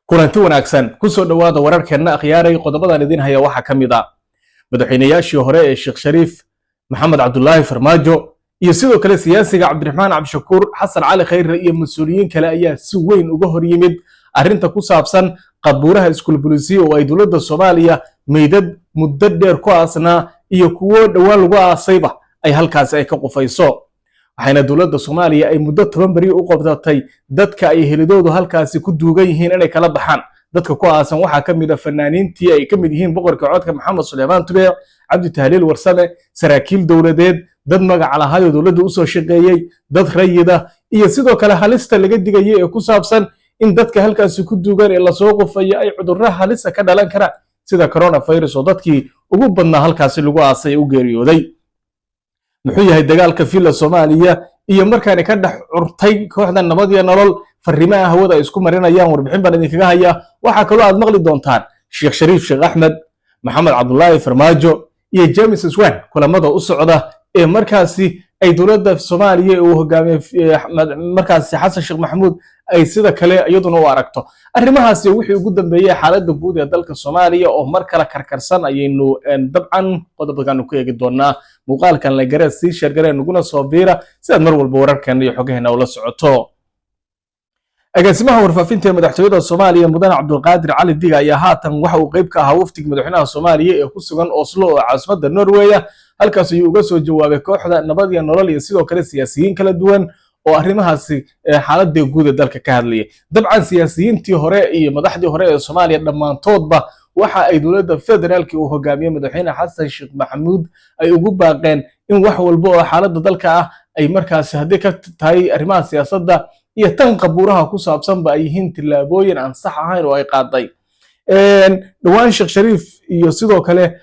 Kulanti wanaagsan, kusoo dhowaada wararkeenna. Akhyaaray, qodobadan idin haya waxaa ka mid ah madaxweynayaashii hore ee Sheekh Shariif, Maxamed Cabdulaahi Farmaajo iyo sidoo kale siyaasiga Cabdiraxmaan Cabdishakuur, Xasan Cali Khayre iyo mas-uuliyiin kale ayaa si weyn uga hor yimid arrinta ku saabsan qabuuraha Iskuul Bulisiya oo ay dowladda Soomaaliya meydad muddo dheer ku aasnaa iyo kuwo dhowaan lagu aasayba ay halkaasi ay ka qufayso. Waxayna dowladda Soomaaliya ay muddo 10 beri u qabtatay dadka ay helidoodu halkaasi ku duugan yihiin inay kala baxaan. Dadka ku aasan waxaa ka mid ah fanaaniintii ay ka mid yihiin boqorka codka Maxamed Suleymaan Tubeec, Cabdi Tahliil Warsame, saraakiil dowladeed, dad magaca lahaayoo dowladda usoo shaqeeyey, dad rayida iyo sidoo kale halista laga digaya ee ku saabsan in dadka halkaasi ku duugan ee lasoo qufayo ay cudurro halisa ka dhalan karaan, sida coronavirus oo dadkii ugu badnaa halkaasi lagu aasay u geeriyooday. Muxuu yahay dagaalka Villa Soomaaliya iyo markaani ka dhex curtay kooxda Nabad iyo Nolol? Fariimaha hawada ay isku marinayaan warbixin baan idinkaga hayaa. Waxaa kaloo aad maqli doontaan Sheekh Shariif Sheekh Axmed, Maxamed Cabdulaahi Farmaajo iyo James Swan kulamada u socda ee markaasi ay dowladda Soomaaliya uu hogaamiye markaasi Xasan Sheekh Maxamuud ay sida kale iyaduna u aragto arrimahaasi. Wixii ugu dambeeyey xaaladda guud ee dalka Soomaaliya oo mar kale karkarsan ayaynu dabcan qodobkan ku eegi doonaa. Muuqaalkan la garee, sii share garee, nuguna soo biira si aad mar walba wararkeena iyo xogaheena ula socoto. Agaasimaha warfaafinta ee madaxtooyada Soomaaliya, Mudane Cabdulqaadir Cali Diga, ayaa haatan waxa uu qayb ka ahaa wafdiga madaxweynaha Soomaaliya ee ku sugan Oslo oo caasimadda Norweya. Halkaas ayuu uga soo jawaabay kooxda Nabad iyo Nolol iyo sidoo kale siyaasiyiin kala duwan oo arrimahaasi xaaladda guud ee dalka ka hadlayay. Dabcan siyaasiyiintii hore iyo madaxdii hore ee Soomaaliya dhammaantoodba waxa ay dowladda federaalka uu hogaamiye madaxweyne Xasan Sheekh Maxamuud ay ugu baaqeen in wax walba oo xaaladda dalka ah ay markaasi haddii ka tahay arrimaha siyaasadda iyo tan qabuuraha ku saabsanba ay yihiin tillaabooyin aan sax ahayn oo ay qaaday dhowaan Sheekh Shariif iyo sidoo kale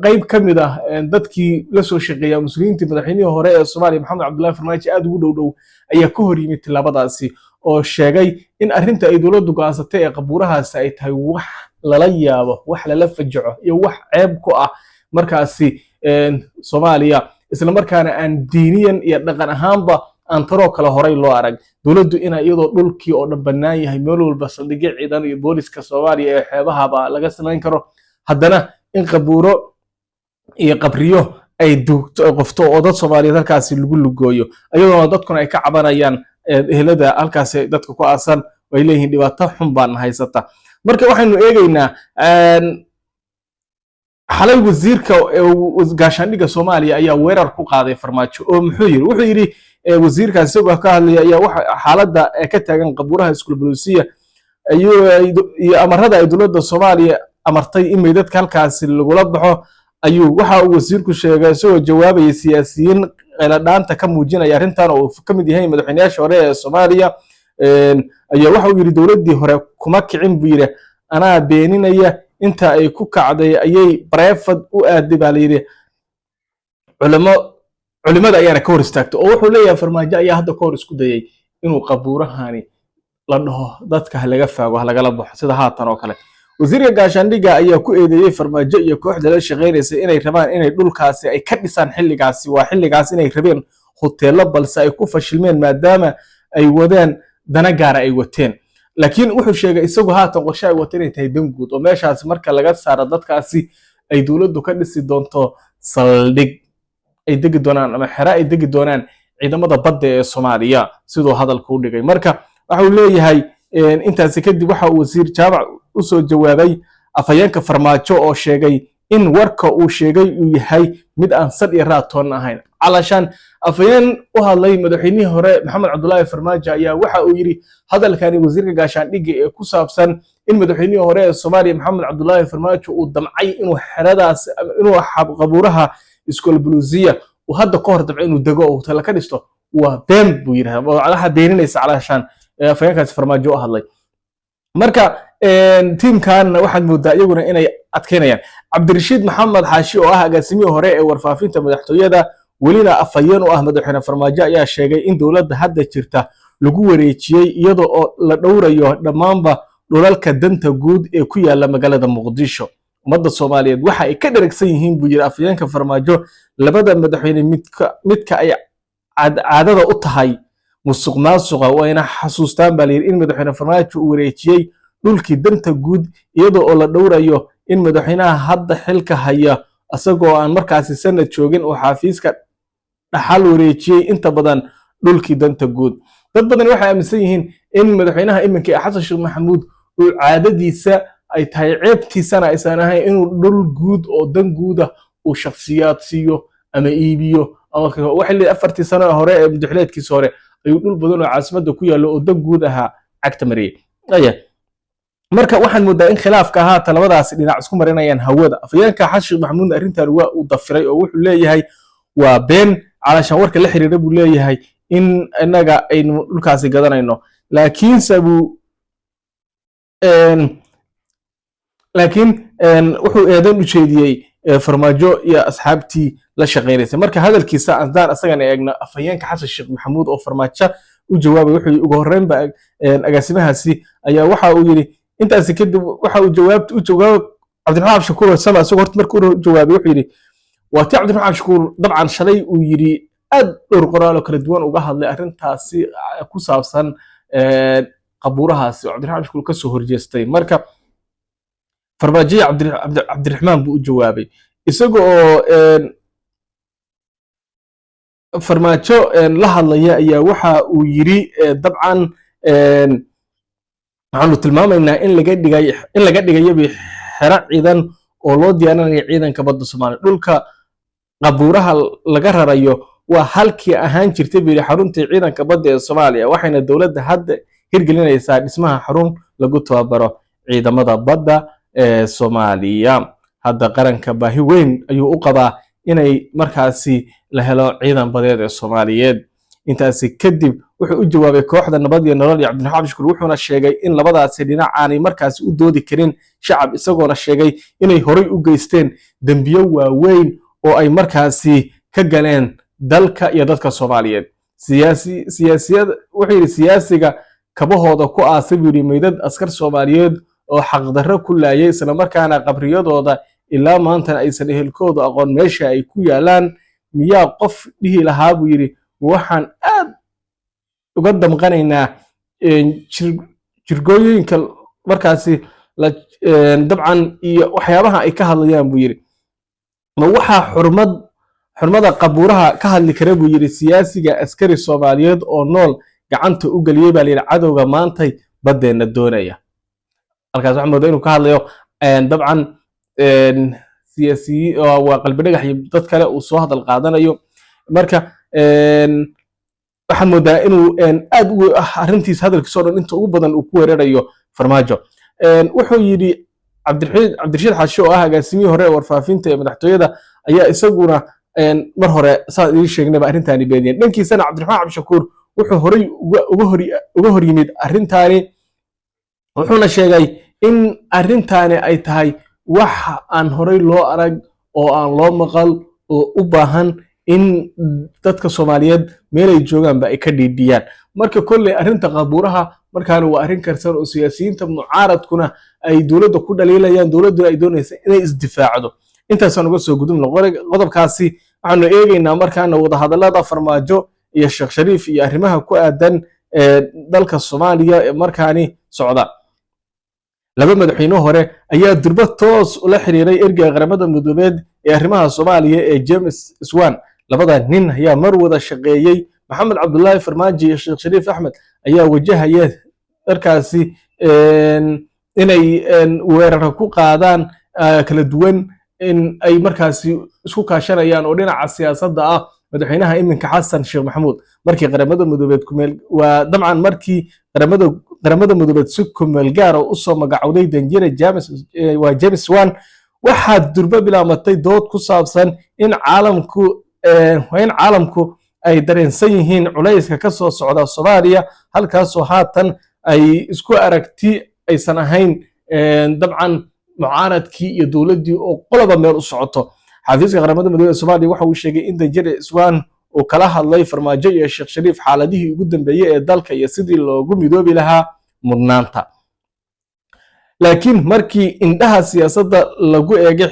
qayb ka mid ah dadkii la soo shaqeeya muslimiintii madaxweynihii hore ee Soomaaliya Maxamed Cabdullahi Farmaajo aad ugu dhow dhow ayaa ka hor yimid tillaabadaasi oo sheegay in arrinta ay dowladdu go'aansatay ee qabuurahaasi ay tahay wax lala yaabo, wax lala fajaco iyo wax ceeb ku ah markaasi Soomaaliya, isla markaana aan diiniyan iyo dhaqan ahaanba aan taroo kale horay loo arag dowladdu ina iyadoo dhulkii oo dhan bannaan yahay, meel walba saldhigyo ciidan iyo booliska Soomaaliya ee xeebahaba laga samayn karo, haddana in qabuuro iyo qabriyo ay duugto, ay qofto oo dad Soomaaliyeed halkaasi lagu lugooyo, iyadoona dadkuna ay ka cabanayaan, ehelada halkaasi dadka ku aasan ay leeyihiin dhibaato xun baan haysata. Marka waxaynu eegaynaa xalay wasiirka gaashaandhigga Soomaaliya ayaa weerar ku qaaday Farmaajo. Oo muxuu yidhi? Wuxuu yidhi wasiirkaas isagoo ka hadlaya ayaa waxa xaaladda ka taagan qabuuraha Iskuul Buluusiya iyo amarada ay dowladda Soomaaliya amartay in meydadka halkaasi lagula baxo ayuu waxa uu wasiirku sheegay, isagoo jawaabayay siyaasiyiin qayladhaanta ka muujinaya arrintan oo uu ka mid yahay madaxweynayaasha hore ee Soomaaliya, ayaa waxa uu yidhi: "Dowladdii hore kuma kicin," buu yidhi, "anaa beeninaya. Inta ay ku kacday ayay private u aaday," baa la yidhi, "culimo culimada ayaana ka hor istaagtay." Oo wuxuu leeyahay Farmaajo ayaa hadda ka hor isku dayay inuu qabuurahani la dhaho dadka ha laga faago, ha lagala baxo sida haatan oo kale. Wasiirka gaashaandhigga ayaa ku eedeeyey Farmaajo iyo kooxda la shaqaynaysa inay rabaan inay dhulkaasi ay ka dhisaan xilligaasi, waa xilligaas inay rabeen hoteello, balse ay ku fashilmeen maadaama ay wadeen dana gaara ay wateen. Laakiin wuxuu sheegay isagu haatan qorshe ay wateen inay tahay dan guud oo meeshaasi marka laga saaro dadkaasi ay dowladdu ka dhisi doonto saldhig ay degi doonaan ama xero ay degi doonaan ciidamada badda ee Soomaaliya, siduu hadalka u dhigay. Marka waxa uu leeyahay intaasi kadib waxa uu wasiir Jaamac u soo jawaabay afhayeenka Farmaajo oo sheegay in warka uu sheegay uu yahay mid aan sal iyo raad toon ahayn. Calashaan afhayeen u hadlay madaxweynihii hore Maxamed Cabdulaahi Farmaajo ayaa waxa uu yidhi hadalkani wasiirka gaashaandhigga ee ku saabsan in madaxweynihii hore ee Soomaaliya Maxamed Cabdulaahi Farmaajo uu damcay inuu xeradaas, inuu qabuuraha Iskool Buluusiya uu hadda ka hor damcay inuu dego oo hoteela ka dhisto, waa been buu yidhi. Waxaa beeninaysa calashaan afhayeenkaasi Farmaajo u hadlay. Marka tiimkan waxaad moodaa iyaguna inay adkeynayaan. Cabdirashiid Maxamed Xaashi oo ah agaasimihii hore ee warfaafinta madaxtooyada, welina afhayeen u ah madaxweyne Farmaajo, ayaa sheegay in dowladda hadda jirta lagu wareejiyey iyada oo la dhowrayo dhammaanba dhulalka danta guud ee ku yaala magaalada Muqdisho. "Ummadda Soomaaliyeed waxa ay ka dheragsan yihiin," buu yidhi afhayeenka Farmaajo, "labada madaxweyne midka ay caadada u tahay musuq maasuqa. Wayna xasuustaan," baa layidhi, "in madaxweyne Farmaajo uu wareejiyey Dhulkii danta guud, iyadoo oo la dhowrayo in madaxweynaha hadda xilka haya, isagoo aan markaasi sanad joogin, uu xafiiska dhaxal wareejiyey inta badan dhulkii danta guud. Dad badan waxay aaminsan yihiin in madaxweynaha iminka ee Xasan Sheekh Maxamuud uu caadadiisa ay tahay, ceebtiisana aysan ahayn, inuu dhul guud oo dan guuda uu shakhsiyaad siiyo ama iibiyo. Ama waxay leeyihin 4-tii sano hore ee muddaxileedkiisa hore ayuu dhul badan oo caasimadda ku yaallo oo dan guud ahaa cagta mariyey. Aya marka waxaan moodaa in khilaafka haatan labadaasi dhinac isku marinayaan hawada. Afhayeenka Xasan Sheekh Maxamuud arrintan waa uu dafiray oo wuxuu leeyahay waa been calaashaan warka la xiriira buu leeyahay in innaga aynu dhulkaasi gadanayno. Laakiinse buu laakiin wuxuu eedan u jeediyey Farmaajo iyo asxaabtii la shaqaynaysay. Marka hadalkiisa haddaan asagana eegno, afhayeenka Xasan Sheekh Maxamuud oo Farmaajo u jawaabay, wuxuu ugu horreynba agaasimahaasi ayaa waxa uu yidhi, intaasi kadib waxa uu jawaabta u jawaab Cabdiraxmaan Cabdishakuur Warsame. Isagoo horta markii uu jawaabay wuxuu yidhi, waa tii Cabdiraxmaan Cabdishakuur dabcan shalay uu yidhi aad dhowr qoraal oo kala duwan uga hadlay arrintaasi ku saabsan qabuurahaasi oo Cabdiraxmaan Cabdishakuur ka soo horjeestay. Marka Farmaajoya Cabdiraxmaan buu u jawaabay isaga oo Farmaajo la hadlaya ayaa waxa uu yidhi, dabcan waxaanu tilmaamaynaa in laga dhigayabi xero ciidan oo loo diyaarinayo ciidanka badda Soomaaliya. Dhulka qabuuraha laga rarayo waa halkii ahaan jirtay, buu yidhi, xaruntii ciidanka badda ee Soomaaliya, waxayna dowladda hadda hirgelinaysaa dhismaha xarun lagu tababaro ciidamada badda ee Soomaaliya. Hadda qaranka baahi weyn ayuu u qabaa inay markaasi la helo ciidan badeed ee Soomaaliyeed. Intaasi kadib wuxuu u jawaabay kooxda Nabad iyo Nolol iyo Cabdiraxmaan Cabdishakuur, wuxuuna sheegay in labadaasi dhinac aanay markaasi u doodi karin shacab, isagoona sheegay inay horay u geysteen dembiyo waaweyn oo ay markaasi ka galeen dalka iyo dadka Soomaaliyeed. Siyaasi siyaasiyad wuxuu yidhi, siyaasiga kabahooda ku aasay, buu yidhi, meydad askar Soomaaliyeed oo xaqdarro ku laayay, islamarkaana qabriyadooda ilaa maantana aysan ehelkoodu aqoon meesha ay ku yaalaan, miyaa qof dhihi lahaa, buu yidhi, waxaan aad uga damqanaynaa jirgooyinka markaasi dabcan iyo waxyaabaha ay ka hadlayaan, buu yidhi. Ma waxaa xurmada qabuuraha ka hadli kara, buu yidhi, siyaasiga askari Soomaaliyeed oo nool gacanta u geliyey, baa layidhi, cadowga maantay baddeenna doonaya? Halkaas waxaa moodaa inuu ka hadlayo dabcan siyaasiyi waa Qalbi Dhagax iyo dad kale uu soo hadal qaadanayo. Marka waxaan moodaa inuu aad u arrintiisa hadalkiisa o dhan inta ugu badan uu ku weerarayo Farmaajo. Wuxuu yidhi Cabdirashiid Xaashi oo ah agaasimihii hore ee warfaafinta ee madaxtooyada ayaa isaguna mar hore saan idiin sheegnayba arrintaani beeniyeen. Dhankiisana Cabdiraxmaan Cabdishakuur wuxuu horey uga hor yimid arrintaani, wuxuuna sheegay in arrintaani ay tahay wax aan horey loo arag oo aan loo maqal oo u baahan in dadka Soomaaliyeed meelay joogaanba ay ka dhiidhiyaan. Marka kolley arrinta qabuuraha markaana waa arrin karsan oo siyaasiyiinta mucaaradkuna ay dowladda ku dhaliilayaan, dowladduna ay doonaysa inay isdifaacdo. Intaasaan uga soo gudubno qodobkaasi. Waxaanu eegaynaa markaana wadahadallada Farmaajo iyo Sheekh Shariif iyo arrimaha ku aadan ee dalka Soomaaliya ee markaani socda. Laba madaxweyne hore ayaa durba toos ula xiriiray ergeyga Qaramada Midoobeed ee arrimaha Soomaaliya ee James Swan. Labada nin ayaa mar wada shaqeeyey. Maxamed Cabdullaahi Farmaajo iyo Sheekh Shariif Axmed ayaa wajahaya markaasi inay weeraro ku qaadaan kala duwan in ay markaasi isku kaashanayaan oo dhinaca siyaasadda ah madaxweynaha iminka Xasan Sheekh Maxamuud. Markii Qaramada Midoobeed kumeel waa dabcan markii Qaramada Midoobeed si kumeel gaara usoo magacowday danjire James waa James Swan, waxaa durba bilaamatay dood ku saabsan in caalamku waa in caalamku ay dareensan yihiin culayska ka soo socda Soomaaliya, halkaasoo haatan ay isku aragti aysan ahayn dabcan mucaaradkii iyo dowladdii oo qoloba meel u socoto. Xafiiska Qaramada Midoobey ee Soomaaliya waxa uu sheegay in danjire Swan uu kala hadlay Farmaajo iyo Sheekh Shariif xaaladihii ugu dambeeyey ee dalka iyo sidii loogu midoobi lahaa mudnaanta. Laakiin markii indhaha siyaasadda lagu eegay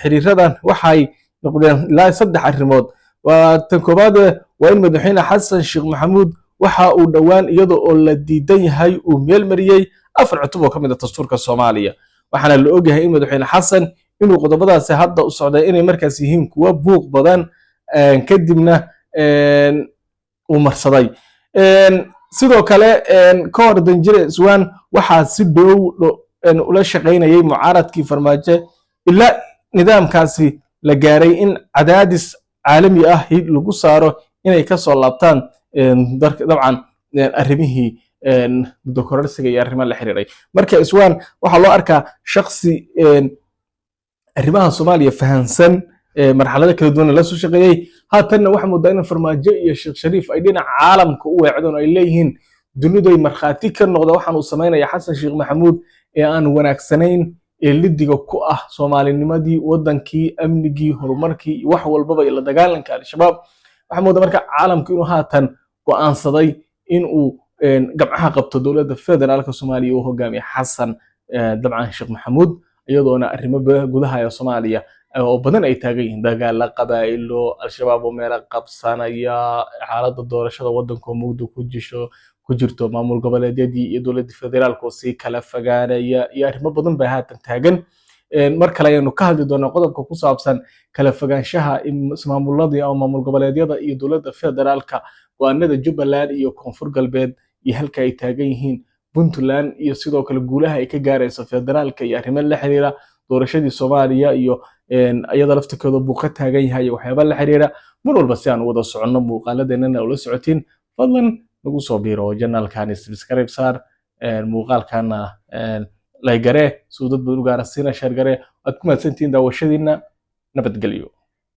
xiriiradan, waxay noqdeen ilaa saddex arrimood. Waa tan koowaad, waa in madaxweyne Xasan Sheekh Maxamuud waxa uu dhowaan iyada oo la diidan yahay uu meel mariyey Afar cutub oo ka mid ah dastuurka Soomaaliya. Waxaana la ogyahay in Madaxweyne Xasan inuu qodobadaasi hadda u socday inay markaas yihiin kuwo buuq badan, kadibna uu marsaday. Sidoo kale, ka hor Danjire Swan waxaa si dhow ula shaqaynayay mucaaradkii Farmaajo, ilaa nidaamkaasi la gaaray in cadaadis caalami ah lagu saaro inay ka soo laabtaan dabcan arrimihii muddo kororsiga iyo arrimaha la xiriiray. Marka Swan waxaa loo arkaa shaksi arrimaha Soomaaliya fahansan, marxalado kala duwan la soo shaqeeyey. Haatanna waxaa moodaa in Farmaajo iyo Sheekh Shariif ay dhinaca caalamka u weecdeen oo ay leeyihiin dunidu ay markhaati ka noqda waxaan uu samaynaya Xasan Sheekh Maxamuud ee aan wanaagsanayn, ee lidiga ku ah Soomaalinimadii, wadankii, amnigii, horumarkii iyo wax walbaba iyo la dagaalanka Al-Shabaab. Waxaa moodaa marka caalamku inuu haatan go'aansaday in uu gabcaha qabto dowladda federaalka Soomaaliya uu hogaamiye Xasan dabcan Sheekh Maxamuud, iyadoona arrimo gudaha ee Soomaaliya oo badan ay taagan yihiin: dagaala qabaa'ilo, Al-Shabaab oo meelo qabsanaya, xaaladda doorashada waddanka oo mugdi ku jirto, maamul goboleedyadii iyo dowladda federaalka oo sii kala fogaanaya, iyo arrimo badan baa haatan taagan. Mar kale ayaanu ka hadli doonaa qodobka ku saabsan kala fogaanshaha ismaamuladii ama maamul goboleedyada iyo dowladda federaalka, go'aanada Jubbaland iyo Koonfur Galbeed iyo halka ay taagan yihiin Puntland, iyo sidoo kale guulaha ay ka gaarayso federaalka, iyo arrimo la xiriira doorashadii Soomaaliya iyo iyada laftirkeeda buu ka taagan yahay iyo waxyaaba la xiriira. Mar walba si aan u wada soconno muuqaaladeennana ula socotiin, fadlan nagu soo biiro channelkani, subscribe saar, muuqaalkana like garee si uu dad badan u gaara, siina share garee. Waad ku mahadsantihiin daawashadiina. Nabadgelyo.